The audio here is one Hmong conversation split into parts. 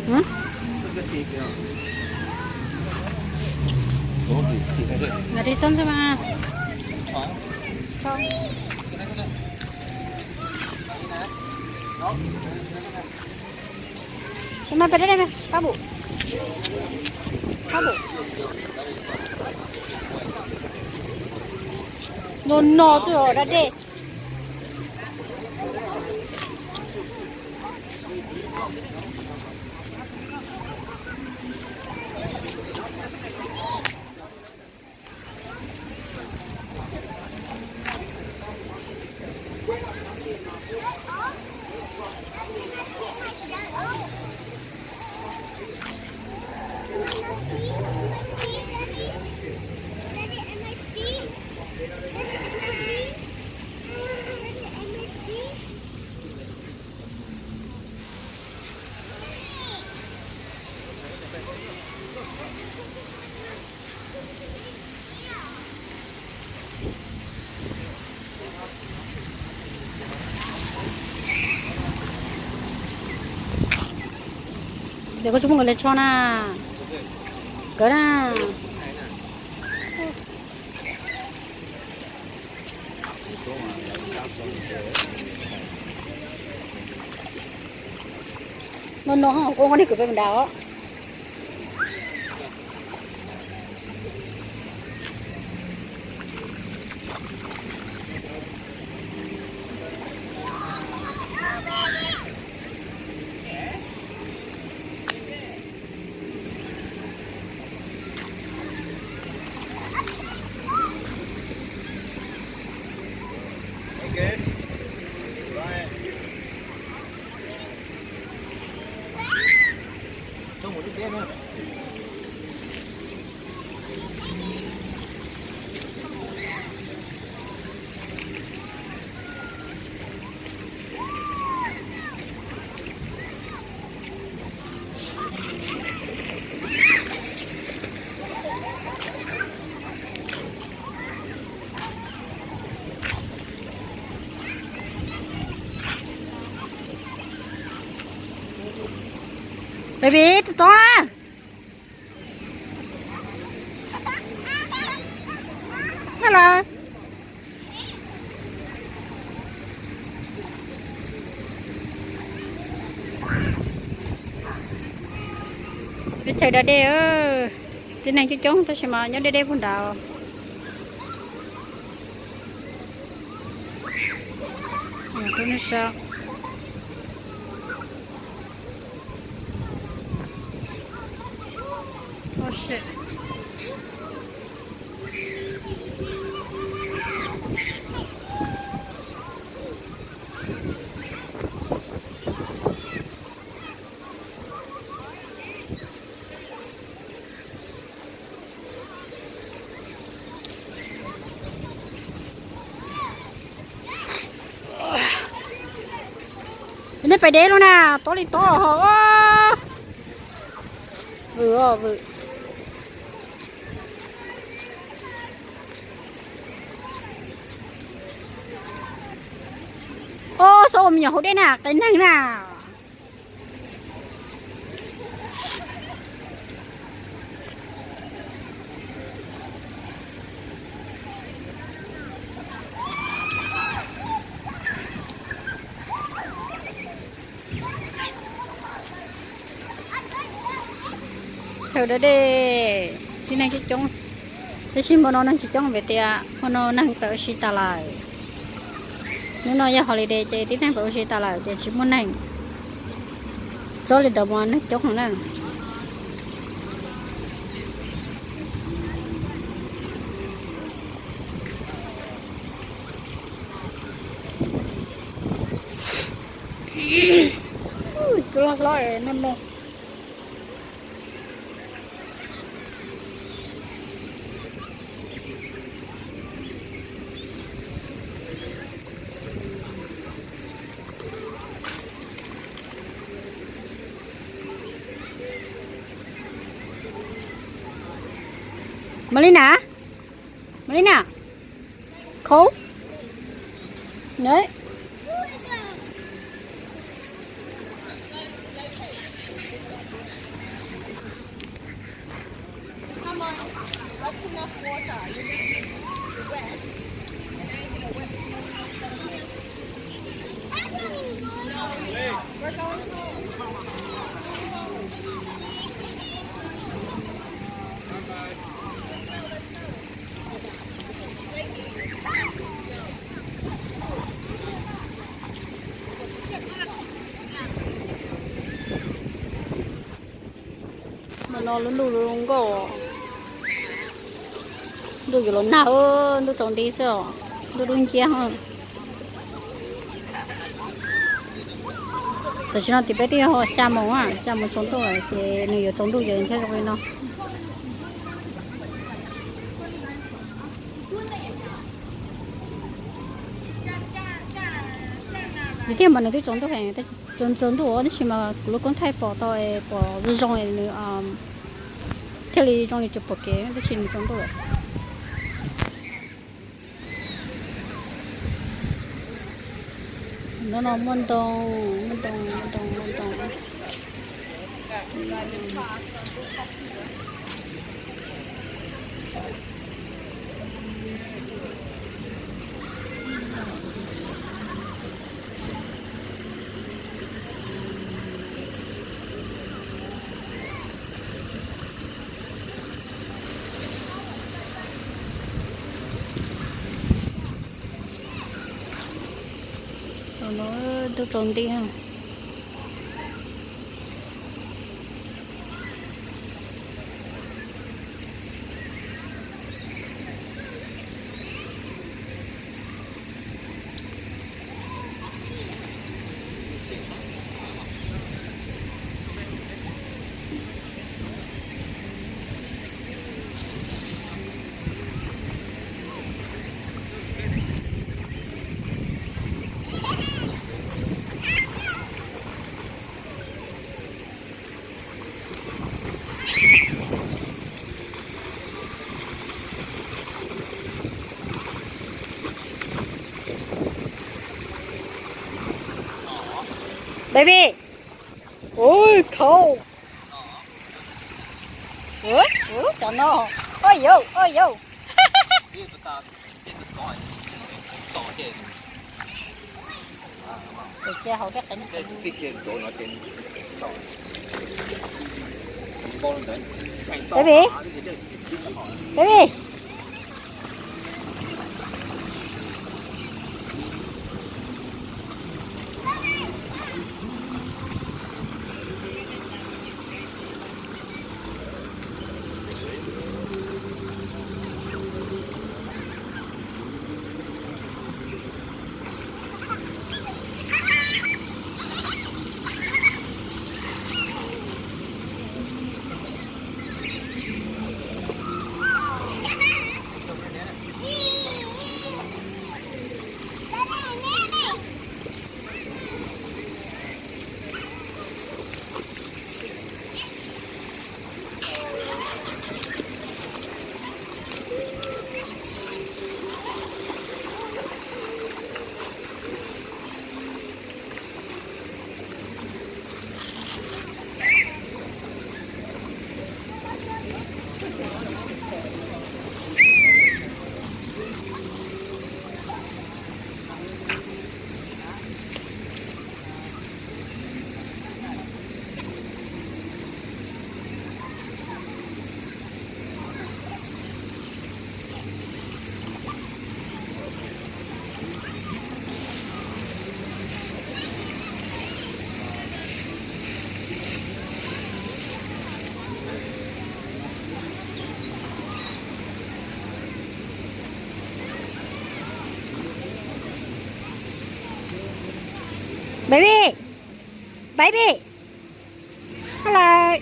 Hm? Nggak di xwb mas. Tus no pem dab dej, pab bum, pab bum. No no txwj os dab dej. Ces koj tsis muaj nkaus li tsho na. Kawg na. No no koj nqa nej kwv peb nrad os. Baby, tus tod na. Hello. Peb chaw da dej, tib neeg coob coob tab sis mas nyob deb deb puag nrad. Nej pais deb lub na, tob li tob ho. Vwm os vwm. Os, xob ua me nyuam haus dej na, qias neeg na. Chaw da dej, tib neeg coob coob, tab sis hmo no neeg tsis coob vim tias hmo no neeg tawm ua si tas lawm. Hnub no yog holiday ces tib neeg tawm ua si tas lawm ces tsis muaj neeg. Txob li ntawd mas neeg coob heev na. Tus loj hlob no no. Melina, Melina, cold? No. Mas no lub ntuj zoo nkauj, ntuj yuav los nag, ntuj tsaus nti xwb os, ntuj dub nciab. Tam sim no tim peb twb yog xya moos, xya moos tsaus ntuj lawm ces nws yuav tsaus ntuj ces nws thiaj zoo li no. Tiag tiag mas nws twb tsaus ntuj heev, tsaus ntuj tab sis mas kuv lub koob thaij pom tau, pom zoo zoo nws thiaj li zoo li tsis pom kev tab sis nws tsaus ntuj lawm. No no muaj ntoo, muaj ntoo, muaj ntoo, muaj ntoo. Ntuj tsaus nti. Baby. Ui, cold. Ui, ui, cov no. Oj yau, oj yau. Baby, baby. Baby, baby, hello.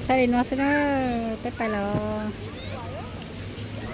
Saib li no xwb na, peb pais los.